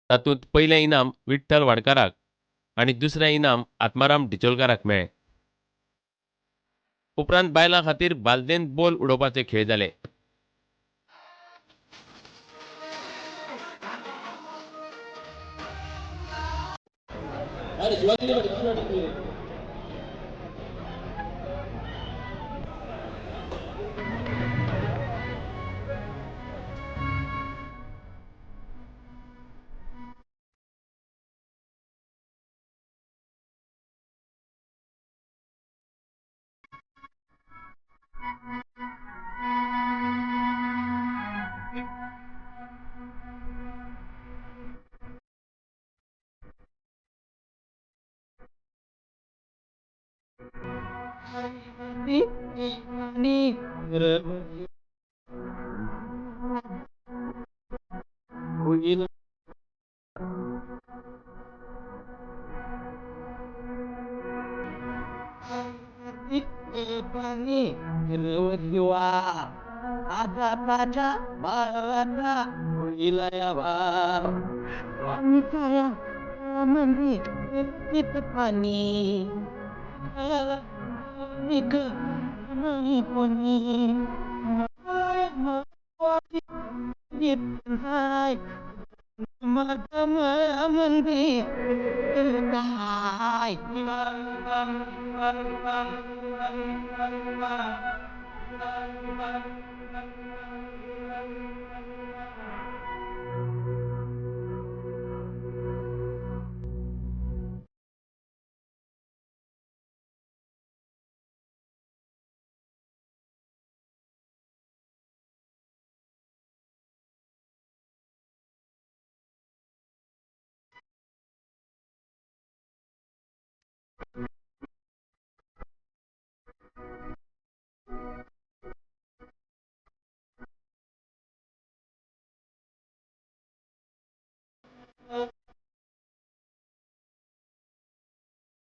तातूंत पयलें इनाम विठ्ठल वाडकाराक आनी दुसरें इनाम आत्माराम डिचोलकाराक मेळ्ळें. उपरांत बायलां खातीर बालदेन बोल उडोवपाचे खेळ जाले.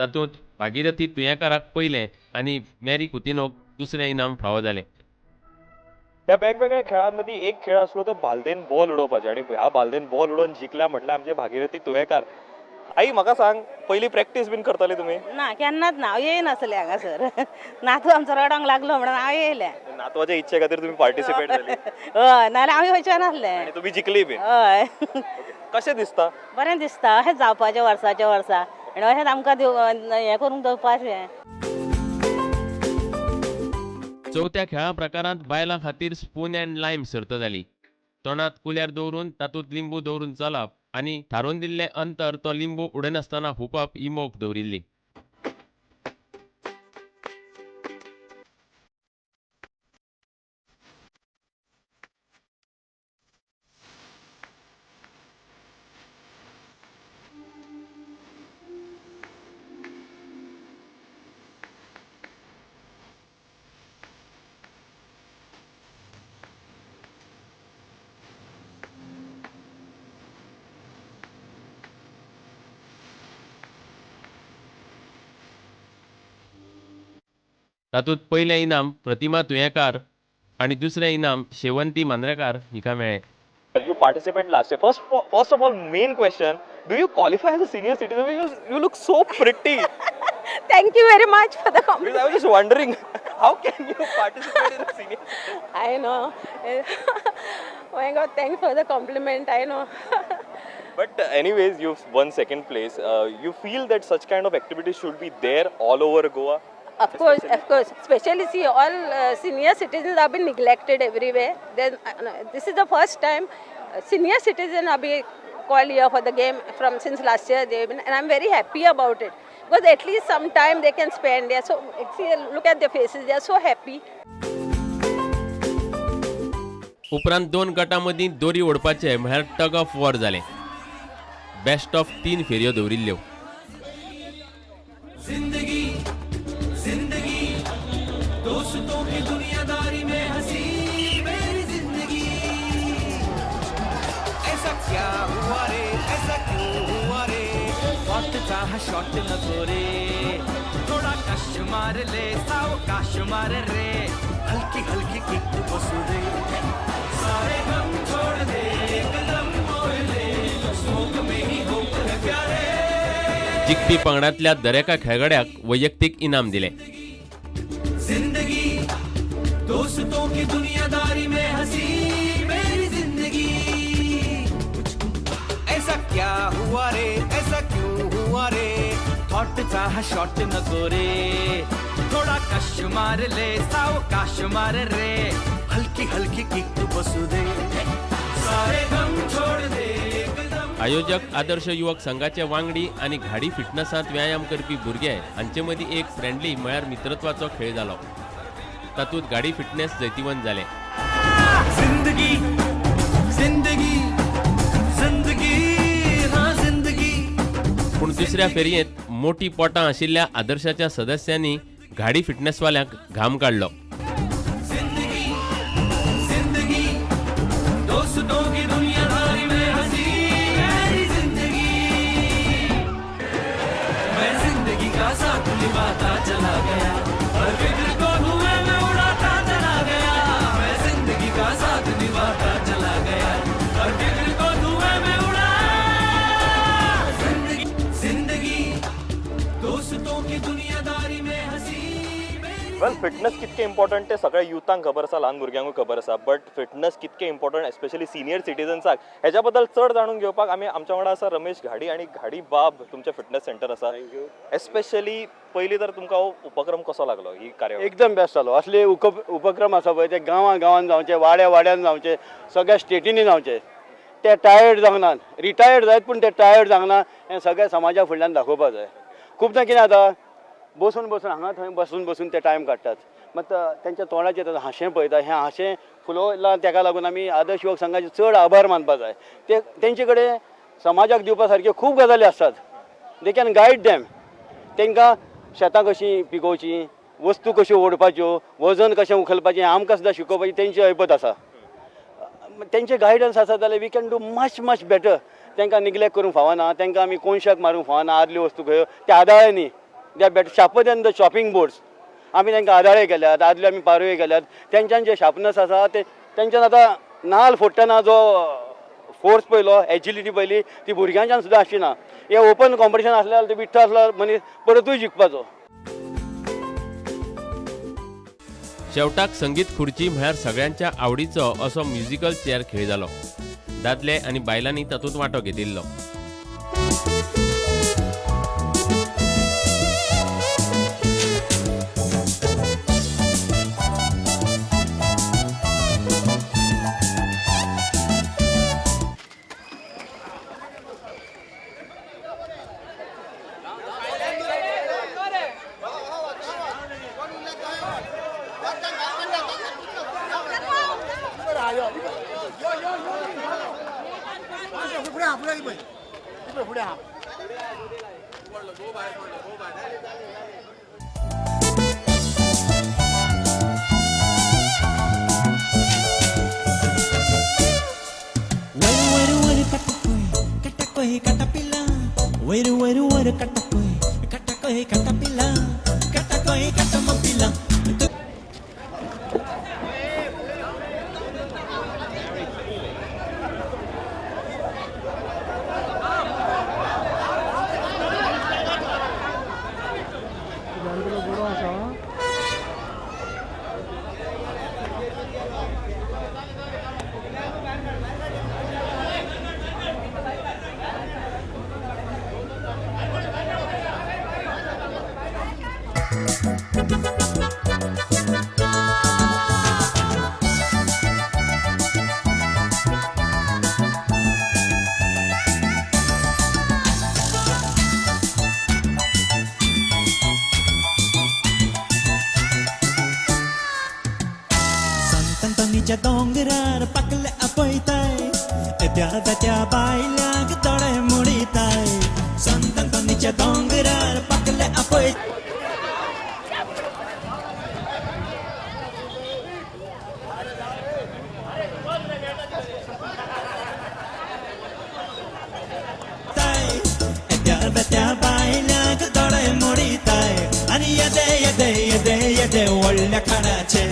तातूंत भागीरथी तुयेंकाराक पयलें आनी मॅरी कुतिनोक दुसरें इनाम फावो जालें. ह्या वेगवेगळ्या खेळांमदीं एक खेळ आसलो तो बालदेन बॉल उडोवपाचो आनी ह्या बालदेन बॉल उडोवन जिखल्या म्हटल्यार आमचे भागीरथी तुयेंकार. आई, म्हाका सांग, पयलीं प्रॅक्टीस बीन करताली तुमी? ना, केन्नाच ना. हांव येयनासलें हांगासर. नातू आमचो रडोंक लागलो म्हणून हांव येयलें. नातवाच्या इच्छे खातीर तुमी पार्टिसिपेट जाली. हय, नाजाल्यार हांव येवचें नासलें. आनी तुमी जिखली बीन. हय. कशें दिसता? बरें दिसता. अशेंच जावपाचें वर्साच्या वर्सा आनी अशेंच आमकां हें करूंक दवरपाचें. चवथ्या खेळा प्रकारांत बायलां खातीर स्पून अँड लायम सर्त जाली. तोंडात कुल्यार दवरून तातूंत लिंबू दवरून चलप आनी थारोवन दिल्लें अंतर तो लिंबू उडयनासतना हुपप ही मोख दवरिल्ली. तातूंत पयलें इनाम प्रतिमा तुयेंकार आनी दुसरें इनाम शेवंती मांद्रेकार हिका मेळ्ळें. You participate last year. First of all, main question, do you qualify as a senior citizen? Because you look so pretty. Thank you very much for the Because I was just wondering, how can you participate in a senior citizen? I know. Oh my God, thanks for the compliment. I know. But anyways, you've won second place. You feel that such kind of activities should be there all over Goa? Of course, of course. Especially see, all senior citizens have been neglected everywhere. Then this is the first time senior citizens are being called here for the game from since last year. They've been, and I'm very happy about it because at least some time they can spend. They are so, see, look at their faces. They are so happy. उपरांत दोन गटां मदीं दोरी ओडपाचे म्हळ्यार tug of war जालें. Best of 3 फेरयो दवरिल्ल्यो. जिंदगी जिंदगी दोस्तों की दुनियादारी में हंसी मेरी जिंदगी. ऐसा क्या हुआ रे, ऐसा क्यों हुआ रे, वक्त हा शॉट नको रे, थोडा कश मार ले, सावकाश मार रे, हल्की हल्की किक बसू दे, सारे गम छोड़ दे, एकदम मोड़ ले, स्मोक में जिखपी पंगडांतल्या दरेका खेळगड्याक वैयक्तीक इनाम दिलें. जिंदगी दोस्तों की दुनियादारी में हंसी मेरी जिंदगी. ऐसा क्या हुआ रे, ऐसा क्यों हुआ रे, थॉट चा हा शॉट नको रे, थोडा कश मार ले, सावकाश मार रे, हलकी हलकी किक बसू दे, सारे गम छोड़ दे एकदम. आयोजक आदर्श युवक संघाचे वांगडी आनी घाडी फिटनसांत व्यायाम करपी भुरगे हांचे मदीं एक फ्रेंडली म्हळ्यार मित्रत्वाचो खेळ जालो. तातूंत गाडी फिटनेस जैतिवंत जाले. जिंदगी जिंदगी जिंदगी हाँ जिंदगी. पूण दुसऱ्या फेरयेंत मोटी पोटां आशिल्ल्या आदर्शाच्या सदस्यांनी घाडी फिटनेसवाल्यांक घाम काडलो. जिंदगी जिंदगी दोस्तों की दुनियादारी में हंसी मेरी जिंदगी. मैं जिंदगी का साथ निभाता चला गया, हर फिक्र को धुएं में उड़ाता चला गया. मैं जिंदगी का साथ निभाता चला गया, हर फिक्र को धुएं में उड़ा. जिंदगी जिंदगी दोस्तों की दुनियादारी में हंसी मेरी. वेल, फिटनस कितकें इम्पॉर्टंट तें सगळ्या युथांक खबर आसा, ल्हान भुरग्यांकूय खबर आसा, बट फिटनस कितकें इम्पॉर्टंट एस्पेशली सिनियर सिटीजन्साक हेज्या बद्दल चड जाणून घेवपाक आमी आमच्या वांगडा आसा रमेश घाडी आनी घाडी बाब, तुमचें फिटनस सेंटर आसा. एस्पेशली पयलीं तर तुमकां हो उपक्रम कसो लागलो, ही कार्यावळ? एकदम बेस्ट जालो. असले उपक्रम आसा पळय ते गांवां गांवान जावचे, वाड्या वाड्यान जावचे, सगळ्या स्टेटींनी जावचे. ते टायर्ड जावनात, रिटायर्ड जायत पूण ते टायर्ड जावना हें सगळ्या समाजा फुडल्यान दाखोवपा जाय. खुबदां कितें जाता, बसून बसून हांगा थंय बसून बसून ते टायम काडटात. मात तेंच्या तोंडाचेर आतां हांशें पळयता, हें हांशें फुलोयलां. तेका लागून आमी आदर्श युवक संघाचे चड आभार मानपा जाय. ते तेंचे कडेन समाजाक दिवपा सारक्यो खूब गजाली आसतात. They can guide them. तांकां शेतां कशीं पिकोवचीं, वस्तू कश्यो ओडपाच्यो, वजन कशें उखलपाचें आमकां सुद्दां शिकोवपाची तेंची ऐपत आसा. तेंचे गायडन्स आसा जाल्यार we can do much much better. तांकां निग्लेक्ट करूंक फावना, तांकां आमी कोनशाक मारूंक फावना. आदल्यो वस्तू खंय ते आदाळे न्ही, they are better sharper than the chopping boards. आमी तांकां आदाळे केल्यात, आदल्यो आमी पारवे केल्यात. तेंच्यान जे शार्पनस आसा ते तेंच्यान आतां नाल फोडटना जो फोर्स पयलो, एजिलिटी पयली, ती भुरग्यांच्यान सुद्दां आसची ना. हे ओपन कॉम्पिटिशन आसलें जाल्यार ते विठ्ठो आसलो मनीस परतूय जिखपाचो. शेवटाक संगीत खुर्ची म्हळ्यार सगळ्यांच्या आवडीचो असो म्युझिकल चेअर खेळ जालो. दादले आनी बायलांनी तातूंत वांटो घेतिल्लो. वैरू वैरू वैरू कटकोय कटकोय कटपिला, वैरू वैरू वैरू कटकोय कटकोय कटपिला, कटकोय कटमपिला. संतंतनीच्या दोंगरार पाकले आपयताय, येद्या बेत्या बायल्यांक दोळे मोडिताय. संतंतनीच्या दोंगरार पाकले आपय येद्या बेत्या बायल्यांक दोळे मोडिताय. आनी येदे येदे येदे येदे व्हडल्या खाणाचे,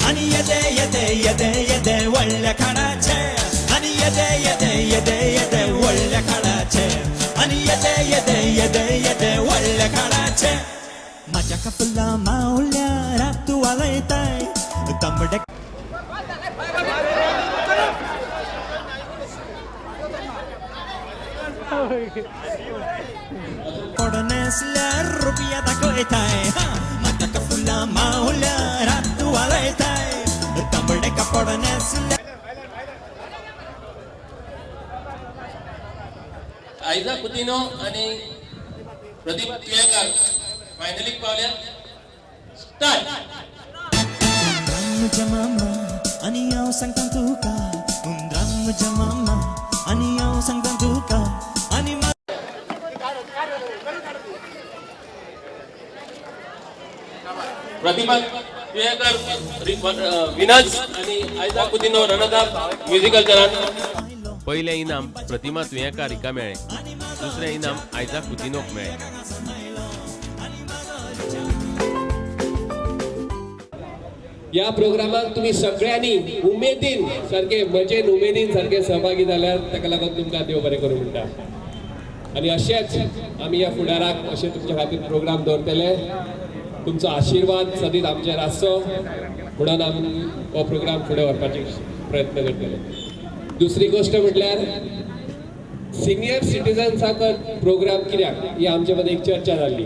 आनी येदे येदे येदे येदे व्हडल्या खाणाचे, आनी येदे येदे येदे येदे व्हडल्या खाणाचे, आनी येदे येदे येदे येदे. खाणाचे माझ्या कपला मावल्या रातू वालयताय तांबडे पडनेसल्यार रुपया दाखयताय म्हाका कफुला मावल्या रातू वालयताय तांबडे कापड नेसल्यार आयजा कुतिनो आणि प्रदीप तुयेंकार फायनलीक पावल्या. स्टार्ट. म्हज्या मामा आनी हांव सांगता तुका, हुंदरां म्हज्या मामा आनी हांव सांगता तुका आनी प्रतिभा तुयेंकार विनर्स आणि आयजा कुतिनो रनर्स म्युझिकल चेरान. पयलें इनाम प्रतिमा तुयेंकार हिका मेळ्ळें. दुसरें इनाम आयजा कुतिनोक मेळ्ळें. ह्या प्रोग्रामाक तुमी सगळ्यांनी उमेदीन सारके मजेन उमेदीन सारके सहभागी जाल्यार ताका लागून तुमकां देव बरें करूं म्हणटा. आनी अशेंच आमी ह्या फुडाराक अशें तुमच्या खातीर प्रोग्राम दवरतले. तुमचो आशिर्वाद सदींच आमचेर आसचो म्हणून आमी हो प्रोग्राम फुडें व्हरपाचे प्रयत्न करतले. दुसरी गोश्ट म्हटल्यार सिनियर सिटीजन्साक प्रोग्राम कित्याक ही आमचे मदीं एक चर्चा जाल्ली.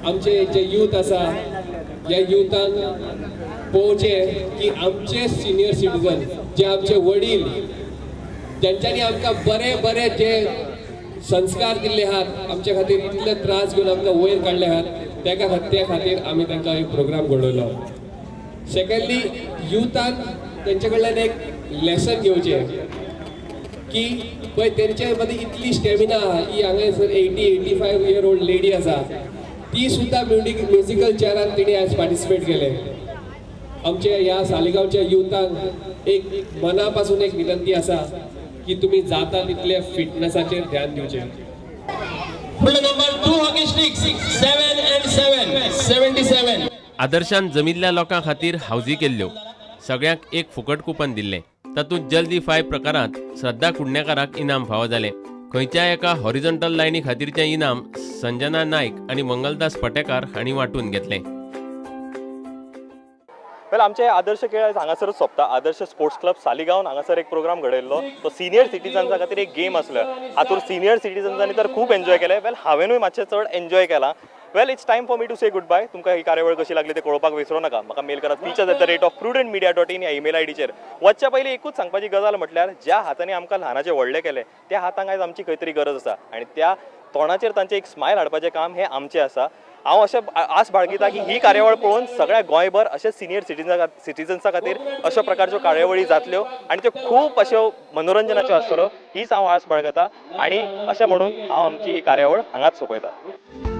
आमचे जे यूथ आसा ह्या युथान पळोवचें की आमचे सिनियर सिटीजन जे आमचे वडील ज्यांच्यांनी आमकां बरे बरे जे संस्कार दिल्ले आहात, आमच्या खातीर इतले त्रास घेवन आमकां वयर काडले आहात, तेका त्या खातीर आमी तांकां एक प्रोग्राम घडयलो. सेकंडली, युथान तेंचे कडल्यान एक लेसन घेवचें की पळय तेंचे मदीं इतली स्टॅमिना आहा. ही हांगासर 80-85 year old lady आसा, ती सुद्दां म्युजिकल चेरान तिणें आयज पार्टिसिपेट केलें. आमच्या ह्या सालिगांवच्या युथान एक मना पासून एक विनंती आसा की तुमी जाता तितले फिटनसाचेर ध्यान दिवचें. Number 2 hockey sticks, 7 and 7, 77. आदर्शान जमिल्ल्या लोकां खातीर हावजी केल्ल्यो. सगळ्यांक एक फुकट कुपन दिल्लें. तातूंत जल्दी फाय प्रकारांत श्रद्धा कुडणेकाराक इनाम फावो जालें. खंयच्याय एका हॉरिझॉन्टल लायनी खातीरचें इनाम संजना नायक आनी मंगलदास पटेकार हांणी वांटून घेतलें. वेल, आमचे आदर्श खेळ आयज हांगासरच सोंपता. आदर्श स्पोर्ट्स क्लब सालिगांवान हांगासर एक प्रोग्राम घडयल्लो. तो सिनियर सिटीजन्सा खातीर एक गेम आसलो. हातूंत सिनियर सिटीजन्सांनी तर खूब एन्जॉय केलें. वेल, हांवेनूय मातशें चड एन्जॉय केलां. Well, it's time for me to say good bye. तुमकां ही कार्यावळ कशी लागली ते कळोवपाक विसरू नाका. म्हाका मेल करात features@prudentmedia.in ह्या ईमेल आयडीचेर. वचच्या पयलीं एकूच सांगपाची गजाल म्हटल्यार ज्या हातांनी आमकां ल्हानाचे व्हडले केले त्या हातांक आयज आमची खंय तरी गरज आसा आनी त्या तोंडाचेर तांचें एक स्मायल हाडपाचें काम हें आमचें आसा. हांव अशें आस बाळगिता की ही कार्यावळ पळोवन सगळ्या गोंयभर अशे सिनियर सिटीजन्सा खातीर अशा प्रकारच्यो कार्यावळी जातल्यो आनी त्यो खूब अश्यो मनोरंजनाच्यो आसतल्यो हीच हांव आस बाळगता आनी अशें म्हणून हांव आमची ही कार्यावळ हांगाच सोंपयता.